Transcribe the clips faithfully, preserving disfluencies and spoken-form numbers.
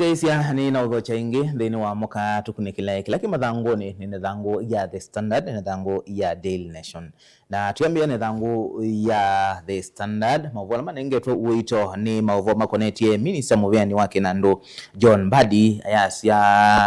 Tũtetheesya nĩ na ũthokya ĩngĩ nthĩnĩ wa mũka tũkunĩkĩle kĩla kĩ mathangũnĩ, nĩ nthangũ ya The Standard, nĩ nthangũ ya Daily Nation. Na twĩambĩĩa nĩ nthangũ ya The Standard, maũvoo ala manengetwe ũito nĩ maũvoo makonetye minista mũvĩanĩ wa kĩnandũ John Mbadi, ayasya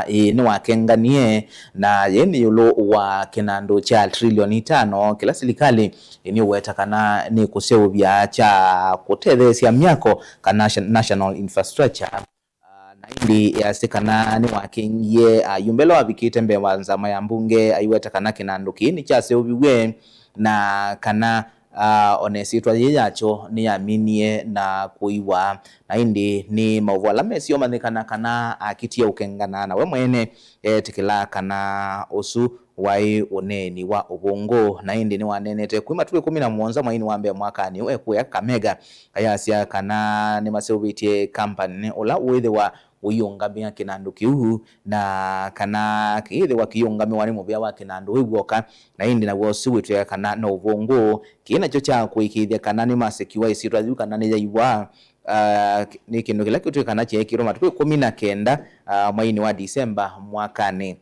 ĩĩ nĩwakenganie na yĩĩ nĩ ĩũlũ wa kĩnandũ kya trilioni itano kĩla silikalĩ ĩnĩũweta kana nĩ kũseũvya kya kũtetheesya myako kana national infrastructure. Ah, na ĩndĩ easya kana nĩwakengie ayumbe ala wavikĩte mbee wa nzama ya mbunge aiweta kana kĩnandũ kĩĩ nĩkyaseũviw'e na kana ah, ona ĩsyĩtwa yĩĩ yakyo nĩyaminie na kũiwa. Na ĩndĩ nĩ maũvoo ala mesio manyĩkana kana akitie ũkengana na we mwene etĩkĩla kana ũsu waĩ ũneeni wa ũvũngũ. Na ĩndĩ nĩwaneenete kwĩ matukũ ĩkũmi na mũonza mweinĩ wa mbee mwakanĩ ũũ ekũĩa Kakamega, ayasya kana nĩmaseũvĩtye kampanĩ ũla ũĩthĩwa ũiũngamĩa kĩnandũ kĩu, na kana kĩyĩthĩwa kĩiũngamĩwa nĩ mũvĩa wa kĩnandũ wĩ w'oka, na ĩndĩ naw'o ũsu wĩtwĩa kana no ũvũngũ. Kĩĩ nakyo kya kũĩkĩĩthya kana nĩmasekiwa ĩsyĩtwa yĩu kana nĩyaiwa, ah, nĩ kĩndũ kĩla kĩtw'ĩkana kyeekĩtwe matukũ ĩkũmi na kenda, ah, mweinĩ wa Disemba mwakanĩ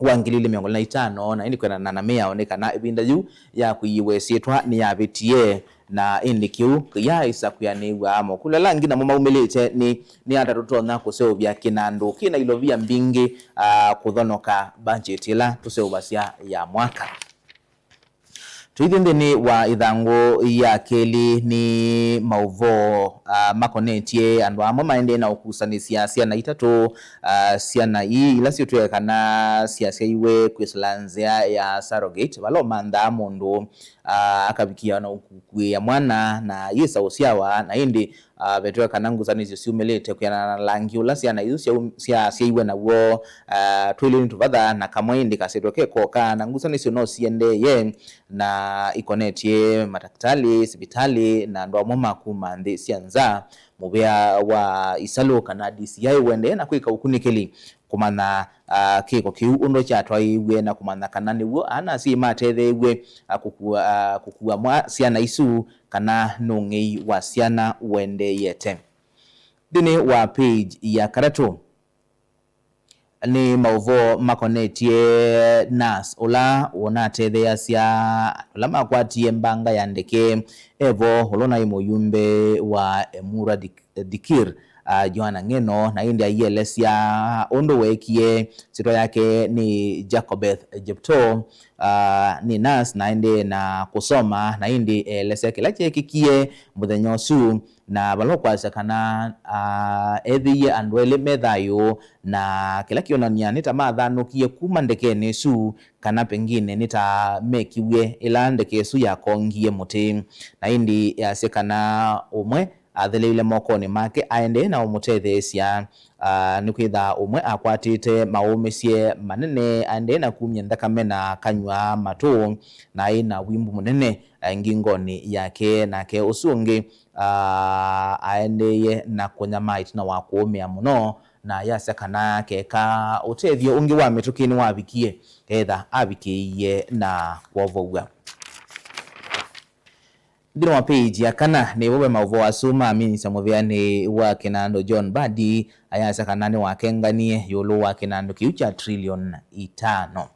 wa ngili ili mĩongo ĩlĩ na itano, na ĩndĩ kwendana na mĩao nĩ kana ĩvinda yĩu ya kũiĩwa ĩsyĩtwa nĩyavĩtie, na ĩndĩ kĩu kĩyaaĩsa kwĩanĩw'a. Mokũlyo ala angĩ namo maumĩlĩte nĩ, nĩ ata tũtonya kũseũvya kĩnandũ kĩ na ilovia mbingĩ, ah, kũthonoka mbanjeti ĩla tũseũvasya ya mwaka. Tũithi nthĩnĩ wa ĩthangũ ya kelĩ nĩ maũvoo, ah, makonetye andũ amwe maendee na ũkusanĩsya syana itatũ, ah, syana ii ila syĩtwĩe kana syasyaiwe kwĩsĩla nzĩa ya surrogate, vala ũmanthaa mũndũ, ah, akavikĩa na ũkuĩĩa mwana na yĩsa ũsyawa, na ĩndĩ ah, vetwe kana ngusanĩsyo syumĩlĩte kwĩanana na langi ũla syana isu syaum-, syasyaiwe naw'o, ah, twĩlĩ nĩ tũvatha na kamwe ĩndĩ kasyĩtwa ke koka, na ngusanĩsyo no siendeeye na ikonetye matakĩtalĩ, sivitalĩ, na andũ amwe ma kuma nthĩ sya nza. Mũvĩa wa isalũ kana D C I ũendee na kwĩka ũkunĩkĩli kũmanya, ah, kĩko kĩu ũndũ kyatwaĩĩw'e na kũmanya kana nĩw'o ana asyai matetheew'e, ah, kũkua, ah, kũkua mwa-, syana isu kana nũng'ei wa syana ũendeeyete. Nthĩnĩ wa page ya katatũ nĩ maũvoo makonetye nurse ũla ũnatetheeasya andũ ala makwatie mbanga ya ndeke evo, ũla ũnaĩ mũyumbe wa Emura Dik-, Dikir, ah, Joanna Ng'eno, na ĩndĩ aielesya ũndũ weekie. Syĩtwa yake nĩ Jacobeth Jepto, ah, nĩ nurse na aendee na kũsoma, na ĩndĩ eelesya kĩla kyeekĩkie mũthenya ũsu, na vala ũkwasya kana, ah, ethĩie andũ elĩ me thayũ, na kĩla kĩonany'a nĩ ta mathanũkie kuma ndekenĩ ĩsu, kana pengine nĩ ta mekiw'e ĩla ndeke ĩsu yakongie mũtĩ. Na ĩndĩ easya kana ũmwe atheleile mokonĩ make aendee na ũmũtetheesya, ah, nĩkwĩtha ũmwe akwatĩte maũmĩsye manene aendee na kumya nthakame na akanywa matũ, na aĩ na wimbu mũnene, eh, ngingonĩ yake, nake ũsu ũngĩ, ah, aendeeye na kũnyamaa ĩtina wa kũũmĩa mũno, na yasya kana keka ũtethyo ũngĩ wa mĩtũkĩ nĩwavikie, etha avikĩie na kwovow'a. Nthĩnĩ wa page ya kana nĩvo ve maũvoo asu ma minista mũvĩanĩ wa kĩnandũ John Mbadi, ayasya kana nĩwakenganie ĩũlũ wa kĩnandũ kĩu kya trillion itano.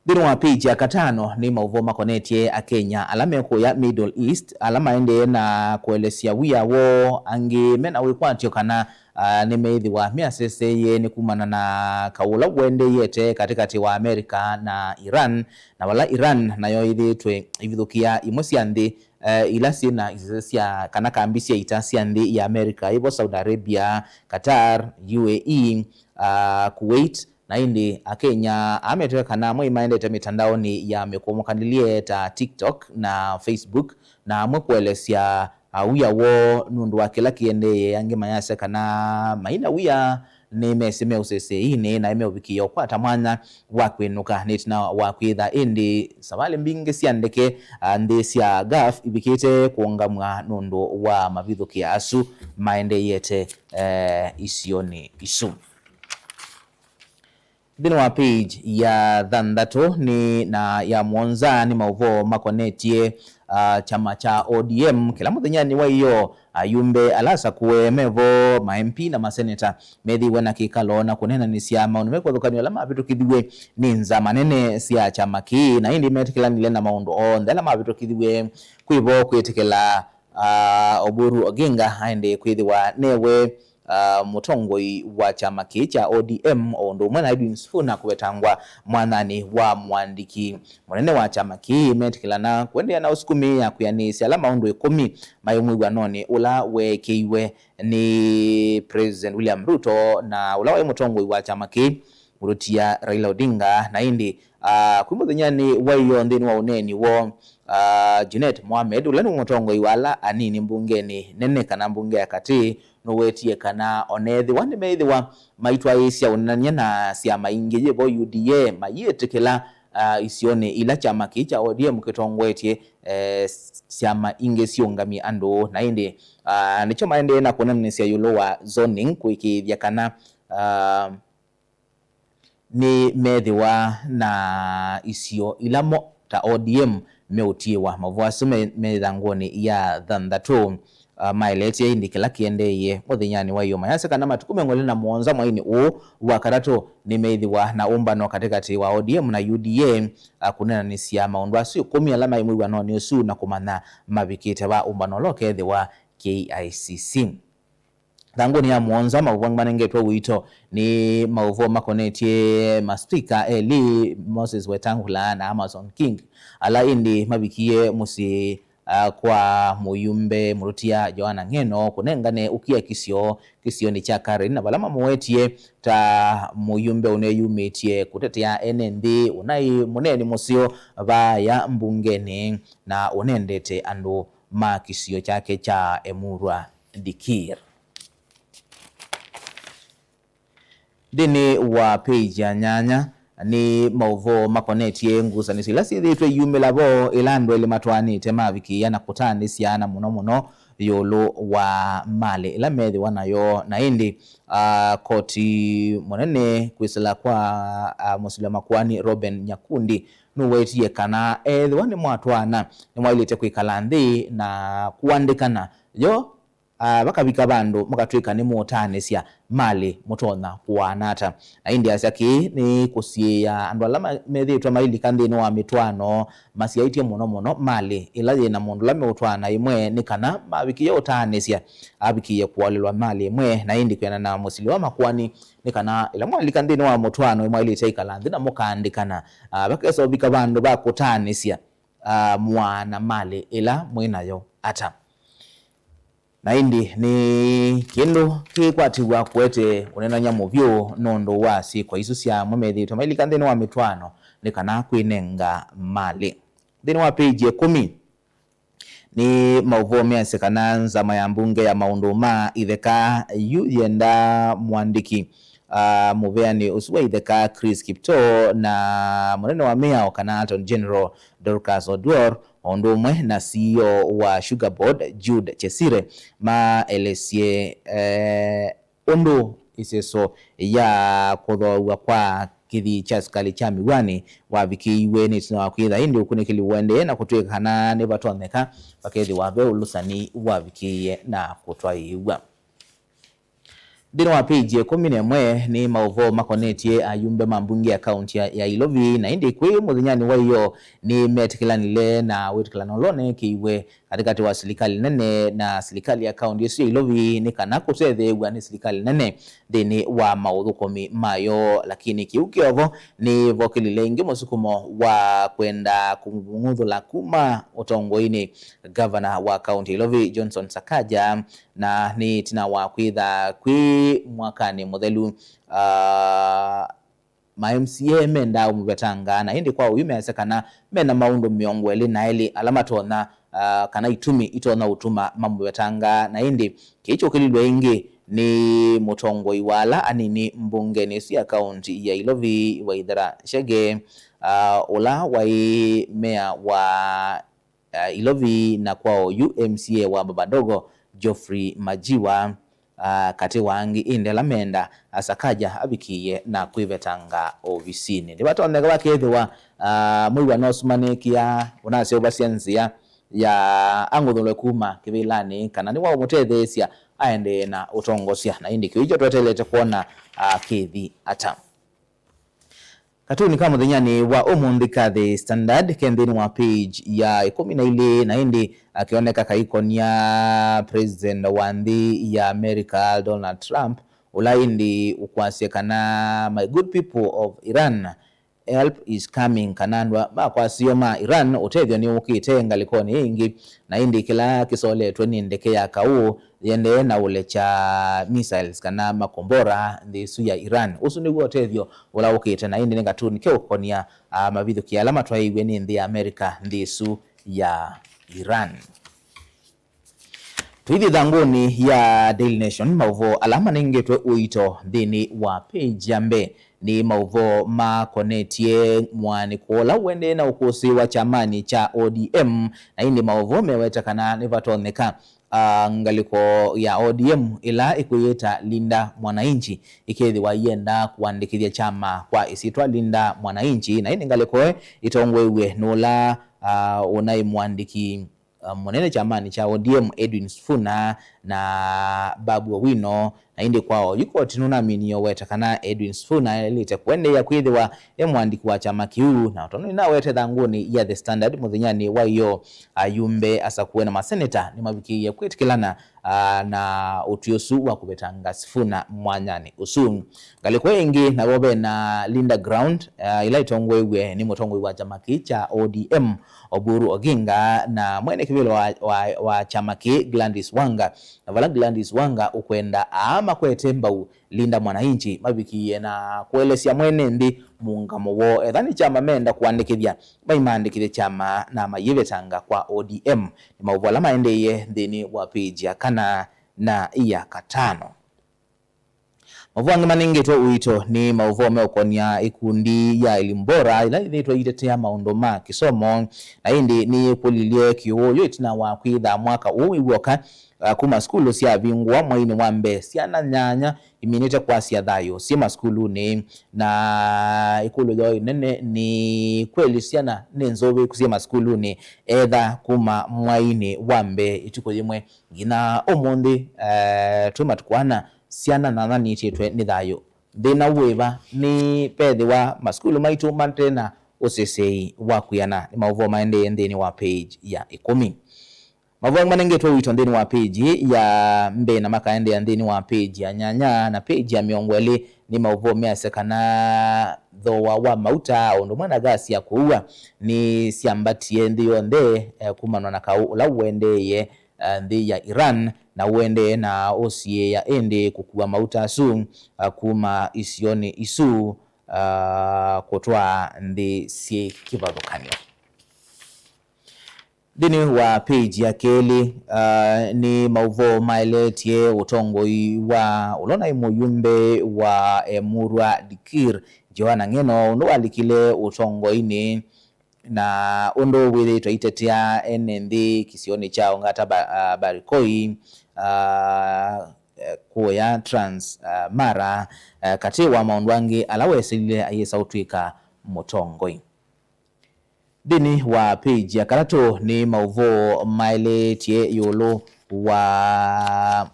Nthĩnĩ wa page ya katano nĩ maũvoo makonetye Akenya ala mekũya Middle East, ala maendee na kũelesya wia woo, angĩ mena wĩkwatyo kana, ah, nĩmeĩthĩwa measeseie nĩ kumana na kaũ ũla ũendeeyete katĩkatĩ wa America na Iran, na vala Iran nayo ĩthĩĩtwe ĩvithũkĩa imwe sya nthĩ, eh, ila syĩ na isese sya kana kambi sya ita sya nthĩ ya America, ĩvo Saudi Arabia, Qatar, U A E, ah, Kuwait, na ĩndĩ Akenya aa metwe kana amwe imaendete mĩtandaonĩ ya mĩkũmũkanĩlye ta TikTok na Facebook, na amwe kũelesya, ah, wia woo nũndũ wa kĩla kĩendeeye. Angĩ mayasya kana maina wia nĩmesĩ me ũseseinĩ na meũvikĩĩa ũkwata mwanya wa kwĩnũka nĩ ĩtina wa kwĩtha ĩndĩ savalĩ mbingĩ sya ndeke, ah, nthĩ sya Gulf ivikĩte kũũngamw'a nũndũ wa mavithũkĩa asu maendeeyete, eh, isionĩ isu. Nthĩnĩ wa page ya thanthatũ nĩ, na ya mũonza nĩ maũvoo makonetye, ah, kyama kya O D M, kĩla mũthenyanĩ wa ĩyoo, ayumbe ala asakũe mevo, ma M P na maseneta methĩiwe na kĩkalo na kũneenanĩsya maũndũ mekũvathũkany'a ala mavĩtũkĩthiw'e nĩ nzama nene sya kyama kĩĩ, na ĩndĩ metĩkĩlanile na maũndũ onthe ala mavĩtũkĩthiw'e. Kwĩvo kwĩtĩkĩla, ah, Oburu Oginga aendee kwĩthĩwa newe, ah, mũtongoi wa kyama kĩĩ kya O D M, o ũndũ ũmwe na Edwin Sifuna kũvetangwa mwathanĩ wa mũandĩki mũnene wa kyama kĩĩ, metĩkĩlana kũendeea na ũsukumĩĩa kwĩanĩsya ala maũndũ ĩkũmi maĩ mwĩw'anonĩ ũla weekĩiwe nĩ President William Ruto na ũla waĩ mũtongoi wa kyama kĩĩ, Mũrũtia Raila Odinga. Na ĩndĩ, ah, kwĩ mũthenyanĩ wa ĩyoo nthĩnĩ wa ũneeni woo, ah, Junet Mohamed, ũla nĩ mũtongoi wa ala anini mbungenĩ nene kana mbunge ya katĩ, nũwetie kana onethĩwa nĩmeĩthĩwa maitwaĩĩsya ũneenany'a na syama ingĩ yĩvo U D A, mayĩtĩkĩla, ah, isionĩ ila kyama kĩĩ kya O D M kĩtongoetye, eh, syama ingĩ siũngamye andũ. Na ĩndĩ, ah, nĩkyo maendee na kũneenanĩsya ĩũlũ wa zoning kũĩkĩĩthya kana, ah, nĩmeethĩwa na isio ila mo ta O D M meũtiĩwa. Maũvoo asu me, me ĩthangũnĩ ya thanthatũ. Ah, maeleetye ĩndĩ kĩla kĩendeeie mũthenyanĩ wa ĩyoo. Mayasya kana matukũ mĩongo ĩlĩ na mũonza mweinĩ ũũ wa katatũ nĩmeĩthĩwa na ũmbano katĩkatĩ wa O D M na U D A, ah, kũneenanĩsya maũndũ asu ĩkũmi ala maĩ mwĩw'anonĩ ũsu na kũmanya mavikĩte va ũmbano ũla ũkethĩwa K I C C. Thangũnĩ ya mũonza, maũvoo angĩ manengetwe ũito nĩ maũvoo makonetye maspika elĩ, Moses Wetangula na Amason King, ala ĩndĩ mavikie mũsyĩ, ah, kwa mũyumbe mũrũtia Joanna Ng'eno kũnengane ũkiakisyo kĩsionĩ kya Karen, na vala mamũwetie ta mũyumbe ũneyumĩtye kũtetea ene nthĩ, ũnaĩ mũneeni mũseo vaaya mbungenĩ, na ũnendete andũ ma kĩsio kyake kya Emurua Dikir. Nthĩnĩ wa page ya nyanya nĩ maũvoo makonetye ngusanĩsyo ila syĩthĩĩtwe iyumĩla vo ĩla andũ elĩ matwaanĩte mavikĩĩa na kũtaanĩsya, na mũno mũno ĩũlũ wa malĩ ĩla methĩwa nayo. Na ĩndĩ, ah, koti mũnene kwĩsĩla kwa, ah, mũsili wa makoani Reuben Nyakundi nũwetie kana ethĩwa nĩmwatwaana, nĩmwaĩlĩte kwĩkala nthĩ na kũandĩkana yo, ah, vakavika vandũ mũkatw'ĩka nĩmũũtaanĩsya malĩ mũtonya kũaana ata. Na ĩndĩ asya kĩĩ nĩ kũsiĩĩa andũ ala ma-, methĩĩtwe mailika nthĩnĩ wa mĩtwaano masyaĩtye mũno mũno malĩ ĩla yĩ na mũndũ ũla meũtwaana ĩmwe, nĩ kana mavikĩie ũtaanĩsya avikĩie kũaũlĩlwa malĩ ĩmwe. Na ĩndĩ kwĩanana na mũsili wa makoani, nĩ kana ĩla mwalika nthĩnĩ wa mũtwaano, nĩmwaĩlĩte ĩkala nthĩ na mũkaandĩkana, ah, vakesa ũvika vandũ va kũtaanĩsya, ah, mũaana malĩ ĩla mwĩ nayo ata. Na ĩndĩ nĩ kĩndũ kĩkwatĩw'a kũete ũneenany'a mũvyũ nũndũ wa syĩko isu sya amwe methĩĩtwe mailika nthĩnĩ wa mĩtwaano nĩ kana kwĩnenga malĩ. Nthĩnĩ wa page ĩkũmi, nĩ maũvoo measya kana nzama ya mbunge ya maũndũ ma itheka yu yenda mũandĩki, ah, mũveanĩ ũsu wa itheka Chris Kiptoo na mũnene wa mĩao kana Attorney General Dorcas Oduor, o ũndũ ũmwe na C E O wa Sugar Board Jude Chesire, maelesye, eh, ũndũ ĩseso ya kũthooaw'a kwa kĩthii kya sikalĩ kya Miwani wavikĩiwe nĩ ĩtina wa kwĩtha ĩndĩ ũkunĩkĩli ũendee na kũtw'ĩka kana nĩvatonyeka vakethĩwa ve ũlũsani wavikĩie na kũtwaĩĩw'a. Nthĩnĩ wa page ya ĩkũmi na ĩmwe nĩ maũvoo makonetye ayumbe ma mbunge ya kaunti ya, ya Ilovi, na ĩndĩ kwĩ mũthenyanĩ wa ĩyoo nĩmetĩkĩlanile na wĩtĩkĩlano ũla ũneekĩiwe katĩkatĩ wa silikalĩ nene na silikalĩ ya kaunti ĩsu ya Ilovi nĩ kana kũtetheew'a nĩ silikalĩ nene nthĩnĩ wa maũthũkũmi mayo, lakini kĩu kĩovo nĩvokĩlile ĩngĩ mũsukumo wa kwenda kũng'uthũla kuma ũtongoinĩ ngavana wa kaunti ya Ilovi Johnson Sakaja, na nĩ ĩtina wa kwĩtha kwĩ mwakanĩ mũthelu, ah, ma M C A mendaa ũmũvetanga, na ĩndĩ kwa ũyu measya kana mena maũndũ mĩongo ĩlĩ na elĩ ala matonya, ah, kana itumi itonya ũtuma mamũvetanga, na ĩndĩ kĩĩ kyũkĩlilwe ĩngĩ nĩ mũtongoi wa ala anini mbungenĩ ĩsu ya kaunti ya Ilovi, Waithera Chege, ah, ũla waĩ mea wa ah, Ilovi, na kwa oyu M C A wa Babadogo, Geoffrey Majiwa, ah, katĩ wa angĩ, ĩndĩ ala menda, ah, Sakaja avikĩie na kwĩvetanga ovisinĩ. Nĩvatonyeka vakethĩwa, ah, mwĩw'ano ũsu manĩkĩa ũnaseũvasya nzĩa, ya ang'uthũlwe kuma kĩvĩlanĩ, kana nĩwaũmũtetheesya aendee na ũtongosya, na ĩndĩ kĩu ikyo tweteelete kwona, ah, kĩthi ata. Katuni ka mũthenyanĩ wa ũmũnthĩ ka The Standard ke nthĩnĩ wa page ya ĩkũmi na ilĩ, na ĩndĩ akĩoneka kaikonia President wa nthĩ ya America, Donald Trump, ũla ĩndĩ ũkwasya kana, "My good people of Iran, help is coming," kana andũ ma kwasyo ma Iran, ũtethyo nĩwũkĩte ngalĩkonĩ ĩngĩ, na ĩndĩ kĩla kĩsoletwe nĩ ndeke ya kaũ yĩendee na ũlekya missiles kana makombora nthĩ ĩsu ya Iran. Ũsu nĩw'o ũtethyo ũla ũkĩte, na ĩndĩ nĩ katuni keũkonia, ah, mavithũkĩ ala matwaĩiw'e nĩ nthĩ ya America nthĩ ĩsu ya Iran. Tũithi ĩthangũnĩ ya Daily Nation, maũvoo ala manengetwe ũito nthĩnĩ wa page ya mbee nĩ maũvoo makonetye mũaanĩko ũla ũendee na ũkũsĩĩwa kyamanĩ kya O D M, na ĩndĩ maũvoo meweta kana nĩvatonyeka, ah, ngalĩko ya O D M ĩla ĩkwĩyĩta Linda Mwananchi ĩkethĩwa yĩenda kũandĩkĩthya kyama kwa ĩsyĩtwa Linda Mwananchi, na ĩndĩ ngalĩko ĩyo ĩtongoew'e nĩ ũla, ah, ũnaĩ mũandĩki, ah, mũnene kyamanĩ kya O D M, Edwin Sifuna na Babu Owino, na ĩndĩ kwa oyu koti nũnaminie ũweta kana Edwin Sifuna aĩlĩte kũendeea kwĩthĩwa e mũandĩki wa kyama kĩu, na tondũ nĩnawete ĩthangũnĩ ya The Standard mũthenyanĩ wa ĩyoo, ayumbe, asakũe na maseneta nĩmavikĩie kwĩtĩkĩlana, ah, na ũtwi ũsu wa kũvetanga Sifuna mwanyanĩ ũsu. Ngalĩko ĩngĩ navo ve na Linda Ground, ah, ĩla ĩtongoew'e nĩ mũtongoi wa kyama kĩĩ kya O D M, Oburu Oginga, na mwene kĩvĩla wa, wa, wa kyama kĩĩ, Gladys Wanga, na vala Gladys Wanga ũkwenda aa makwete mbau Linda Mwananchi mavikie na kũelesya mwene nthĩ mũũngamo woo. Ethani kyama meenda kũandĩkĩthya, maimandĩkĩthye kyama na mayĩvetanga kwa O D M. Nĩ maũvoo ala maendeeie nthĩnĩ wa page ya kana na ya katano. Maũvoo angĩ manengetwe ũito nĩ maũvoo meũkonia ĩkundi ya Elimu Bora, ĩla yĩthĩĩtwe ĩitetea maũndũ ma kĩsomo, na ĩndĩ nĩyĩkũlilye kĩũũyũ ĩtina wa kwĩtha mwaka ũũ wĩ w'oka, ah, kuma sukulu syavingũa mweinĩ wa mbee, syana nyanya iminĩte kwasya thayũ syĩ masukulunĩ, na ĩkũlyo yoo ĩnene nĩ, kweli syana nĩ nzũvĩku syĩ masukulunĩ, etha kuma mweinĩ wa mbee ĩtukũ yĩmwe nginya ũmũnthĩ, eh, twĩ matukũ ana, syana nyanya nĩitĩtwe nĩ thayũ. Thĩna wĩva? Nĩ vethĩwa masukulu maitũ mate na ũseseei wa kwĩana. Nĩ maũvoo maendee nthĩnĩ wa page ya ĩkũmi. Maũvoo manengetwe ũito nthĩnĩ wa page ya mbee na makaendeea nthĩnĩ wa page ya nyanya na page ya mĩongo ĩlĩ. Nĩ maũvoo measya kana thooa wa mauta o ũndũ ũmwe na gas ya kũua nĩ syambatie nthĩ yonthe, eh, kumanwa na kaũ ũla ũendeeye, eh, nthĩ ya Iran, na ũendee na ũsiĩĩa ĩndĩ kũkua mauta asu, ah, kuma isionĩ isu, ah, kũtwaa nthĩ syĩ kĩvathũkany'o. Nthĩnĩ wa page ya kelĩ, ah, nĩ maũvoo maeleetye ũtongoi wa ũla ũnaĩ mũyumbe wa Emurua Dikir, Joanna Ng'eno, ũndũ walikile ũtongoinĩ na ũndũ wĩthĩĩtwe aitetea ene nthĩ kĩsionĩ kya Ongata Ba-, ah, Barikoi, ah, eh, kũya Trans, ah, Mara, eh, katĩ wa maũndũ angĩ ala wesilile ayĩsa ũtw'ĩka mũtongoi. Nthĩnĩ wa page ya katatũ nĩ maũvoo maeleetye ĩũlũ wa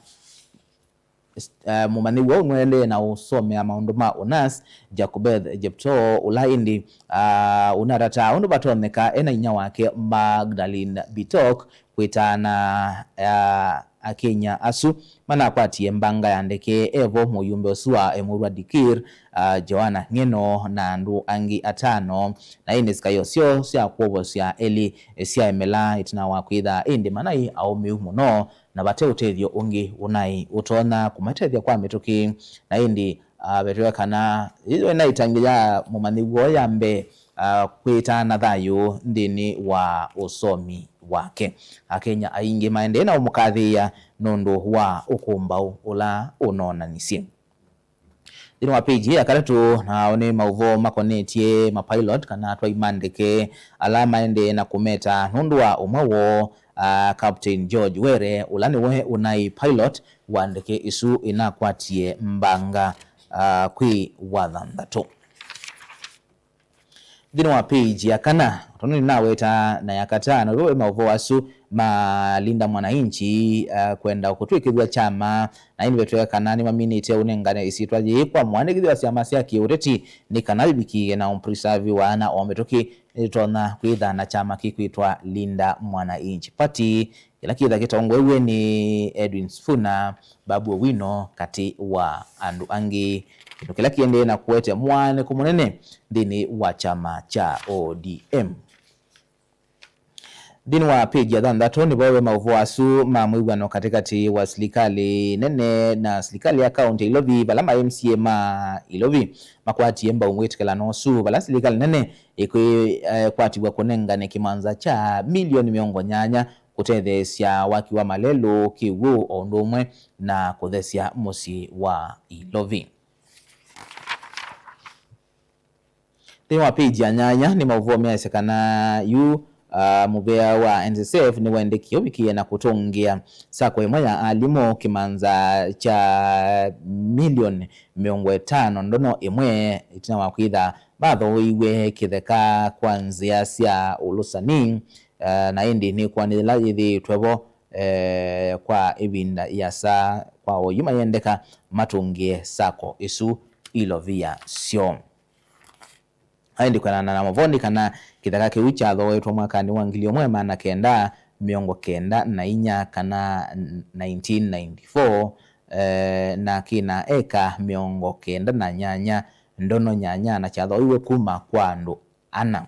eh, mũmanyĩw'a ũũ nũendee na ũsomea maũndũ ma ũnurse, Jacobeth Jeptoo, ũla ĩndĩ, ah, ũnatataa ũndũ vatonyeka e na inyia wake Magdalene Bitok kwĩtaana, ah, Akenya asu manakwatie mbanga ya ndeke evo mũyumbe ũsu wa Emurua Dikir, ah, Joanna Ng'eno na andũ angĩ atano, na ĩndĩ sikayo syoo sya kwovosya elĩ syaemela ĩtina wa kwĩtha ĩndĩ manaĩ aũmĩu mũno na vate ũtethyo ũngĩ ũnaĩ ũtonya kũmatethya kwa mĩtũkĩ, na ĩndĩ, ah, vetwe kana yĩyo ĩnaĩ ĩtangĩ ya mũmanyĩw'a ũũ ya mbee, ah, kwĩtaana thayũ nthĩnĩ wa ũsomi wake. Akenya aingĩ maendee na ũmũkathĩĩa nũndũ wa ũkũmbaũ ũla ũnonanisye. Nthĩnĩ wa page ya katatũ, nao nĩ maũvoo makonetye mapilot kana atwai ma ndeke ala maendee na kũmeta nũndũ wa ũmwe woo, ah, Captain George Were, ũla nĩwe ũnaĩ pilot wa ndeke ĩsu ĩnakwatie mbanga, ah, kwĩ wathanthatũ. Nthĩnĩ wa page ya kana, tondũ nĩnaweta na ya katano, ĩvo ve maũvoo asu ma Linda Mwananchi, uh, kwenda kũtw'ĩkĩthw'a kyama, na ĩndĩ vetweka kana nĩmaminĩte ũnengane ĩsyĩtwa yĩĩ kwa mũandĩkĩthya wa syama sya kĩũteti, nĩ kana yĩvikĩe na ũmpreserviwa na o mĩtũkĩ nĩtonya kwĩtha na kyama kĩkwĩtwa Linda Mwananchi Party, kĩla kĩtha kĩtongoew'e nĩ Edwin Sifuna, Babu Owino, katĩ wa andũ angĩ, kĩndũ kĩla kĩendee na kũete mwanĩko mũnene nthĩnĩ wa kyama kya O D M. Nthĩnĩ wa page ya thanthatũ nĩvo ve maũvoo asu ma mwĩw'ano katĩkatĩ wa silikalĩ nene na silikalĩ ya kaũntĩ ya Ilovi, vala ma M C A ma Ilovi makwatie mbau mwĩtĩkĩlano ũsu, vala silikalĩ nene ĩkwĩ-, eh, kwatiw'a kũnengane kĩmanza kya milioni mĩongo nyanya kũtetheesya waki wa malelũ, kĩw'ũ, o ũndũ ũmwe na kũthesya mũsyĩ wa Ilovi. Nthĩnĩ wa page ya nyanya nĩ maũvoo measya kana yu, ah, mũvea wa N S S F nĩwaendekie ũvikĩe na kũtũngĩa sacco ĩmwe ya alimũ kĩmanza kya milioni mĩongo ĩtano ndono ĩmwe, ĩtina wa kwĩtha mathooiw'e kĩtheka kwa nzĩa sya ũlũsani, eh, na ĩndĩ nĩkwani yĩla yĩthĩĩtwe vo, eh, kwa ĩvinda ĩasa kwa oyu mayendeka matũngĩe sacco ĩsu ilovia syoo. Aĩndĩ kwĩanana na mavoo nĩ kana kĩtheka kĩu kyathooetwe mwakanĩ wa ngili ĩmwe maana kenda mĩongo kenda na inya kana nineteen ninety-four, eh, na kĩna eka mĩongo kenda na nyanya ndono nyanya, na kyathooiwe kuma kwa andũ ana.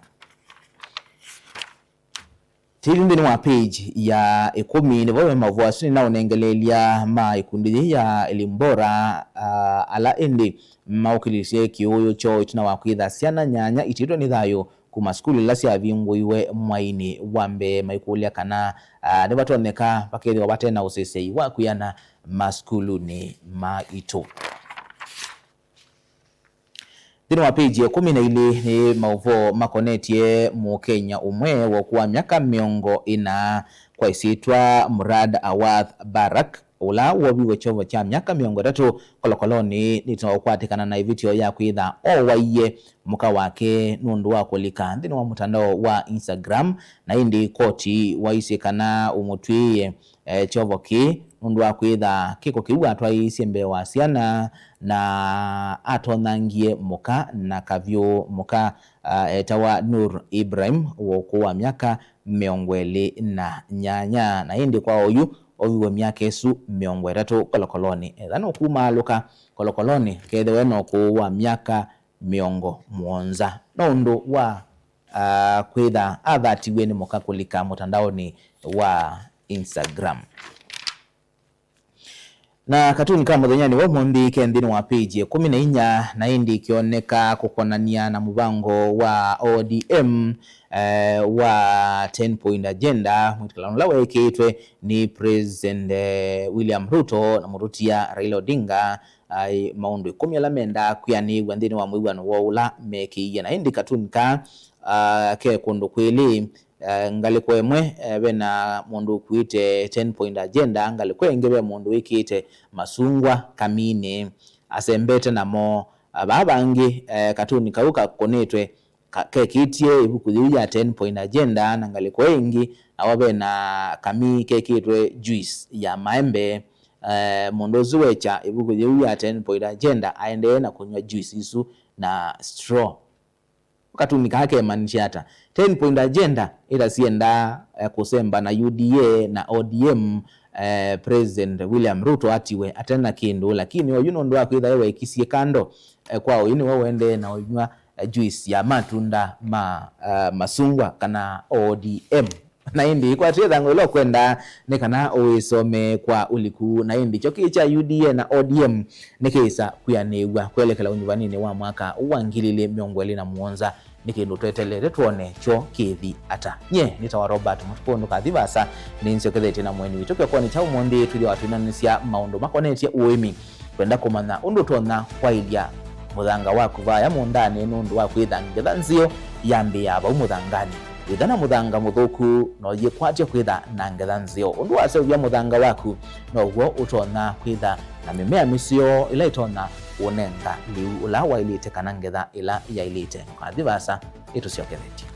Tĩthi nthĩnĩ wa page ya ĩkũmi nĩvo ve maũvoo asu nĩnaũnengeleelya ma ikundi yĩĩ ya Elimu Bora, ah, ala ĩndĩ maũkĩlĩlĩsye kĩũũyũ kyoo ĩtina wa kwĩtha syana nyanya itiĩtwe nĩ thayũ kuma sukulu ila syavingũiwe mwainĩ wa mbee, maikũlya kana, ah, nĩvatonyeka vakethĩwa vate na ũseseĩ wa kwĩana masukulunĩ maitũ. Nthĩnĩ wa page ya ĩkũmi na ilĩ nĩ maũvoo makonetye Mũkenya ũmwe wa ũkũũ wa myaka mĩongo ĩna kwa ĩsyĩtwa Murad Awath Barak, ũla woviwe kyovo kya myaka mĩongo ĩtatũ kolokolonĩ nĩ ĩtina wa kũkwatĩkana na ĩvĩtyo ya kwĩtha owaie mũka wake nũndũ wa kũlika nthĩnĩ wa mũtandao wa Instagram, na ĩndĩ koti waisye kana ũmũtw'ĩĩe eh, kyovo kĩĩ nũndũ wa kwĩtha kĩko kĩu atwaĩĩsye mbee wa syana na atonyangĩe mũka na kavyũ. Mũka, ah, etawa Nur Ibrahim wa ũkũũ wa myaka mĩongo ĩlĩ na nyanya, na ĩndĩ kwa oyu oviwe myaka ĩsu mĩongo ĩtatũ kolokolonĩ. Ethĩwa nũkumaalũka kolokolonĩ, kethĩwe na ũkũũ wa myaka mĩongo mũonza. No ũndũ wa, ah, kwĩtha athatiw'e nĩ mũka kũlika mũtandaonĩ wa Instagram. Na katuni ka mũthenyanĩ wa ũmũnthĩ ke nthĩnĩ wa page ĩkũmi na inya, na ĩndĩ kĩoneka kũkonania na mũvango wa O D M, eh, wa ten point agenda, mwĩtĩkĩlano ũla weekĩĩtwe nĩ President, eh, William Ruto na mũtũtia Raila Odinga, ai, maũndũ ĩkũmi ala mendaa kwĩanĩĩw'a nthĩnĩ wa mwĩw'ano woo ũla mekĩie. Na ĩndĩ katuni kaa, ah, ke kũndũ kwĩlĩ, eh, ngalĩko ĩmwe, eh, ve na mũndũ ũkuĩte ten point agenda, ngalĩko ĩngĩ ve mũndũ wĩkĩĩte masungwa kaminĩ asembete namo. Ah, vaa vangĩ, eh, katuni kau kakũnĩtwe ka-, kekĩtye ĩvuku yĩu ya ten point agenda, na ngalĩko ĩngĩ, nao ve na kamii kekĩtwe juice ya maembe. Eh, mũndũ ũsu wekya ĩvuku yĩu ya ten point agenda aendee na kũnyw'a juice isu na straw. Katuni kaa kemaanisya ata? Ten point agenda ĩla syendaa, eh, kũsemba na U D A na O D M, eh, President William Ruto atiwe ate na kĩndũ, lakini oyu nũndũ wa kwĩtha ewekisye kando, eh, kwa oyu nĩwe ũendee na ũnyw'a, eh, juice ya matunda ma, eh, masungwa kana O D M. Na ĩndĩ ĩkwatĩe ĩthangũ ĩla ũkwendaa nĩ kana ũĩsome kwa ũliku. Na ĩndĩ kyo kĩĩ kya U D A na O D M nĩkĩĩsa kwĩanĩĩw'a kwelekela ũnyuvaninĩ wa mwaka wa ngili ilĩ mĩongo ĩlĩ na mũonza. Nĩ kĩndũ twetelete twone kyo kĩthi ata. Nyie nĩtawa Robert Mũtukũ, ndũkathi vaasa, nĩnzyokethetye na mũeni witũ kĩokonĩ kya ũmũnthĩ twĩthĩwa twĩnanĩsya maũndũ makonetye ũĩmi. Twenda kũmanya ũndũ ũtonya kwaĩlya mũthanga waku vaya mũũndanĩ nũndũ wa kwĩtha ngetha nzeo yambĩĩaa vau mũthanganĩ. Wĩtha na mũthanga mũthũku, no yĩkwatye kwĩtha na ngetha nzeo. Ũndũ waseũvya mũthanga waku, now'o ũtonya kwĩtha na mĩmea mĩseo ĩla ĩtonya ũnenga lĩu ũla waĩlĩte kana ngetha ĩla yaĩlĩte. Ndũkathi vaasa. Nĩtũsyokethetye.